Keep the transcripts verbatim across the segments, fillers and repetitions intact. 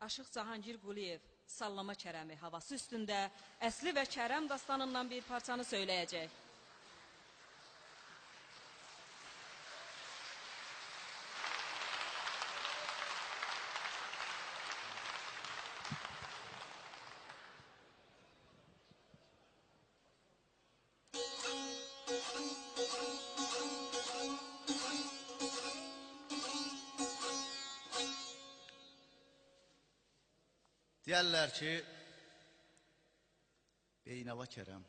آشیق جهانگیر قولی‌یئو «ساللاما کرمی» هاواسی اوستونده اصلی و کرم داستانیندان بیر پارچانی سؤیله‌یه‌جک. دئیرلر کی، بینوا کرم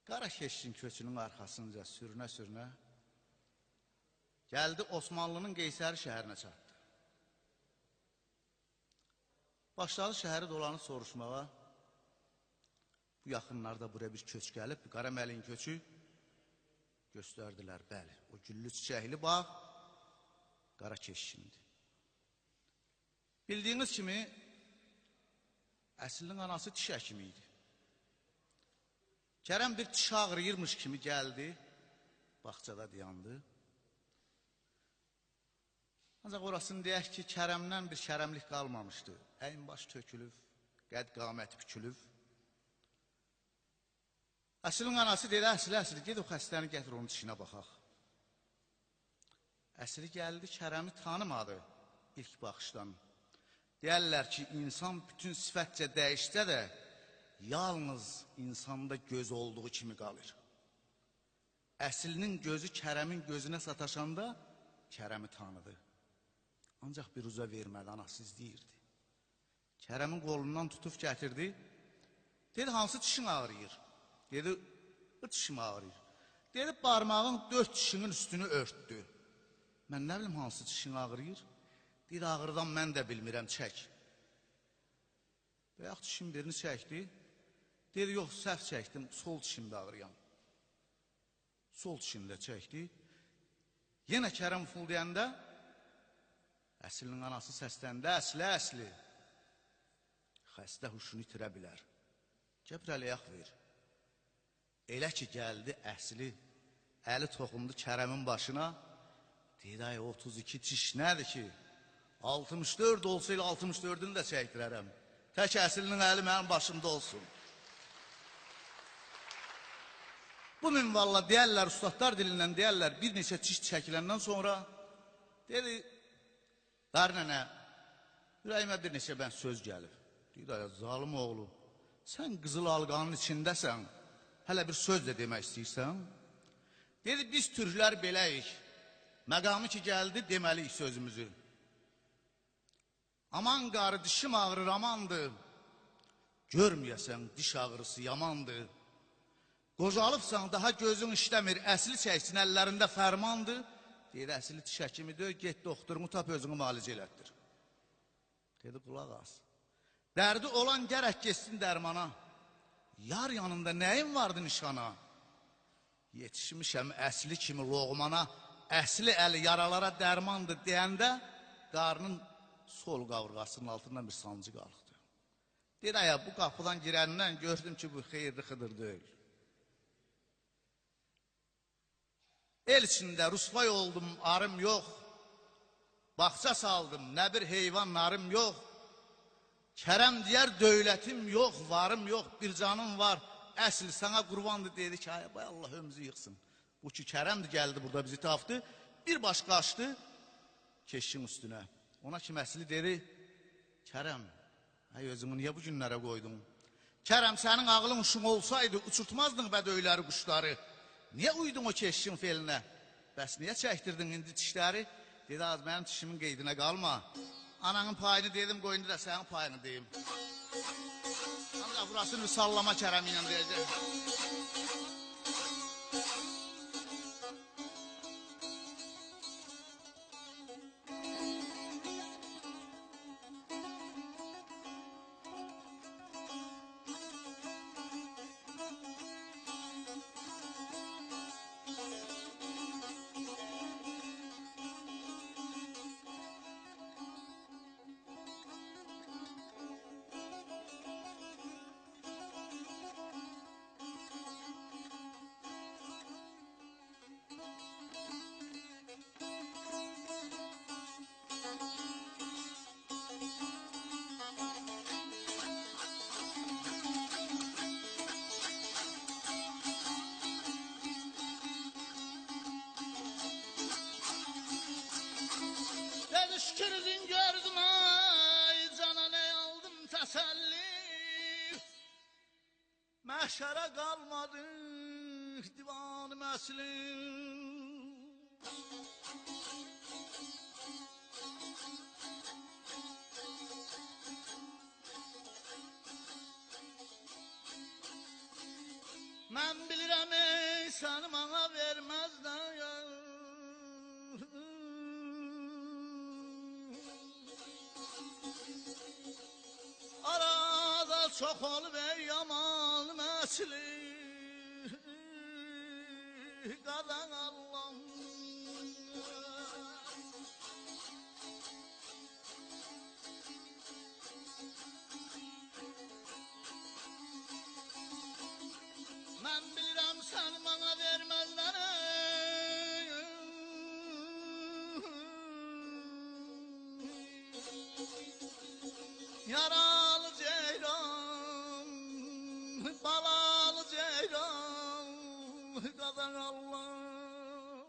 قارا کئشکین کؤچونون آرخاسینجا سورونه-سورونه گلدی، عثمانلی‌نین قیصری شهرینه چاتدی. باشلادی شهری دولانیب سوروشماغا. بو یاخینلاردا بورایا بیر کؤچ گلیب، قارا ملین کؤچو. گؤستردیلر، بلی، او گوللو چیچکلی باغ قارا کئشکیندیر. بیلدیگینیز کیمی، اصلی‌نین آناسی دیش حکیمی ایدی. کرم بیر دیش آغریرمیش کیمی گلدی، باغچادا دایاندی. آنجاق اوراسینی دئیک کی، کرمدن بیر کرملیک قالمامیشدی. اگین باش تؤکولوب، قد قامتی بوکولوب. اصلی‌نین آناسی دئدی: «اصلی، اصلی، گئت او خسته‌نی گتیر، اونون دیشینه باخاق.» اصلی گلدی، کرمی تانیمادی ایلک باخیشدان. دئیرلر کی، اینسان بوتون صیفتجه دییشسه ده، یالنیز اینساندا گؤز اولدوغو کیمی قالیر. اصلی‌نین گؤزو کرمین گؤزونه ساتاشاندا کرمی تانیدی. آنجاق بیر اوزا وئرمه‌دی، آناسی ایزله‌ییردی. کرمین قولوندان توتوب گتیردی. دئدی: «هانسی دیشین آغرییر؟» دئدی: «بو دیشیم آغرییر.» دئدی: «بارماغین دؤرد دیشینین اوستونو اؤرتدو.» «من نه بیلیم هانسی دیشین آغرییر؟» دئدی: «آغریدان من ده بیلمیرم، چک.» بایاق دیشین بیرینی چکدی. دئدی: «یوخ، سهو چکدیم، سول دیشیمده آغرییام.» سول دیشینی ده چکدی. یئنه کرم اوفولدایاندا اصلی‌نین آناسی سسلندی: «اصلی، اصلی، خسته هوشونو ایتیره بیلر. گل بیر ال آیاق وئر.» ائله کی گلدی اصلی، الی توخوندو کرمین باشینا. دئدی: «آی، اوتوز ایکی دیش نه‌دیر کی؟ آلتمیش دؤرد اولسایدی، آلتمیش دؤردونو ده چکدیررم. تک اصلی‌نین الی منیم باشیمدا اولسون.» بو منوالا دئیرلر، اوستادلار دیلیندن دئیرلر، بیر نئچه دیش چکیلندن سونرا دئدی: «قاری ننه، اوره‌ییمه بیر نئچه بند سؤز گلیب.» دئدی: «آی، ظالیم اوغلو، سن قیزیل آلقانین ایچینده‌سن، هله بیر سؤز ده دئمک ایسته‌ییرسن؟» دئدی: «بیز تورکلر بئله‌ییک. مقامی کی گلدی، دئمه‌لی‌ییک سؤزوموزو. آمان قاری، دیشیم آغریر، آماندیر. گؤرمه‌یه‌سن، دیش آغریسی یاماندیر. قوجالیبسان، داها گؤزون ایشله‌میر، اصلی چکسین، اللرینده فرماندیر.» دئدی: «اصلی، دیش حکیمی دئییل، گئت دوختورونو تاپ، اؤزونو معالجه ائلتدیر.» دئدی: «قولاق آس. دردی اولان گرک گئتسین درمانا. یار یانیندا نه‌یین واردی نیشانا؟ یئتیشمیشم اصلی کیمی لقمانا، اصلی الی یارالارا درماندیر» دئینده قارینین سول قابیرغاسینین آلتیندان بیر سانجی قالخدی. دئدی: «آیا، بو قاپیدان گیرندن گؤردوم کی، بو خئییرلی خیدیر دئییل. ائل ایچینده رسوای اولدوم، آریم یوخ. باغچا سالدیم، نه بیر حیوان ناریم یوخ. کرم دئیر دؤولتیم یوخ، واریم یوخ، بیر جانیم وار. اصلی، سنه قورباندیر.» دئدی کی: «آی، بای، الله عؤمروزو ییغسین. بو کی کرمدیر، گلدی بورادا بیزی تاپدی.» بیر باش قاچدی کئشکین اوستونه. اونا کیمی اصلی دئدی: «کرم، آی، اؤزونو نییه بو گونلره قویدون؟ کرم، سنین عاغلین، هوشون اولسایدی، اوچورتمازدین به دؤولری، قوشلاری. نییه اویدون او کئشکین فعلینه؟ بس نییه چکدیردین ایندی دیشلری؟» دئدی: «آز منیم دیشیمین قیدینه قالما. آنانین پایینی دئدیم، قوی ایندی ده سنین پایینی دئییم.» آنجاق بوراسینی بیر ساللاما کرمی ایله دئیه‌جم. شکر اوزون گؤردوم، آی جانان، ای آلدیم تسلی. محشره قالمادی دیوانیم اصلی. من بیلیرم، ای، سنی منه وئرمزلر. آرادا چوخ اولوب، ای، یامانیم اصلی، قادان آللام. من بیلیرم، سنی منه وئرمزلر. یارالی جئیران، بالالی جئیران، قادان آللام.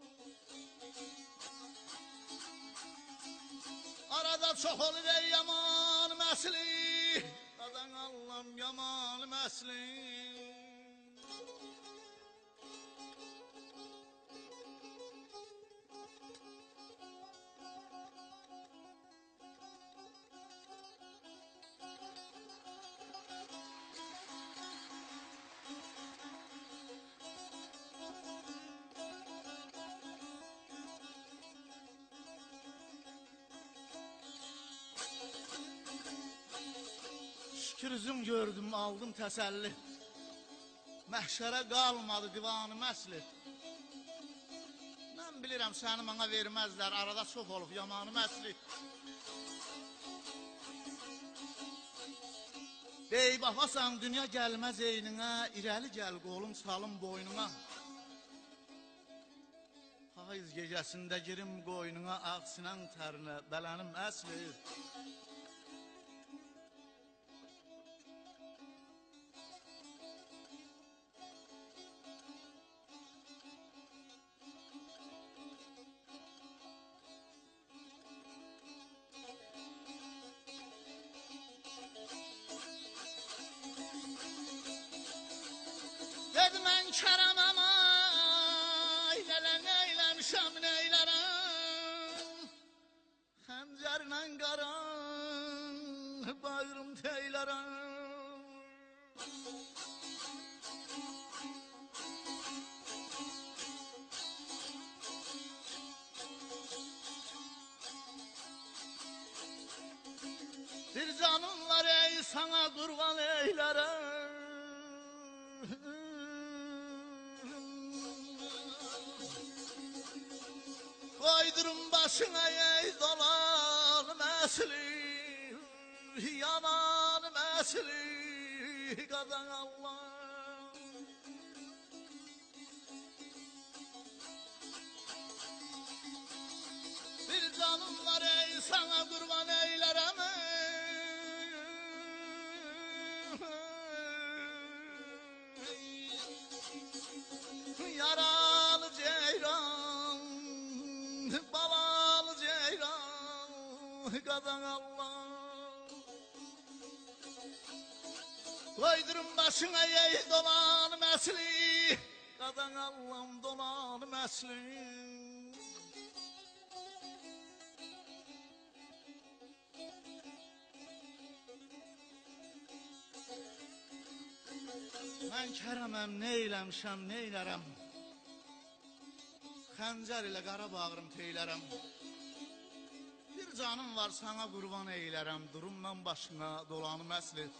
آرادا چوخ اولور، ای، یامانیم اصلی، قادان آللام، یامانیم اصلی. شکر اوزون گؤردوم، آلدیم تسلی. محشره قالمادی دیوانیم اصلی. من بیلیرم، سنی منه وئرمزلر، آرادا چوخ اولوب یامانیم اصلی. بی‌وفاسان، دونیا گلمز عینینه، ایره‌لی گل، قولوم سالیم بوینونا. پاییز گئجه‌سینده گیریم قوینونا، آغ سینن ترینه، بله‌نیم اصلی. دئدی: «من کرمم، آی لله، نئیله‌میشم، نئیلرم؟ خنجرله قارا باغریم تئیلرم.» بیر جانیم وار، ای، سانا قوربان ائیلرم. قویدورون باشینا، ای، دولانیم اصلی، یانانیم اصلی، قادان آللام. بیر جانیم وار، ای، سانا قوربان ائیلرم. یارالی جئیران، بالالی جئیران، قادان آللام. قویدورون باشینا، ای، دولانیم اصلی، قادان آللام، دولانیم اصلی. من کرمم، نئیله‌میشم، نئیلرم؟ خنجر ایله قارا باغریم تئیلرم. بیر جانیم وار، سانا قوربان ائیلرم، دوروم من باشینا، دولانیم اصلی.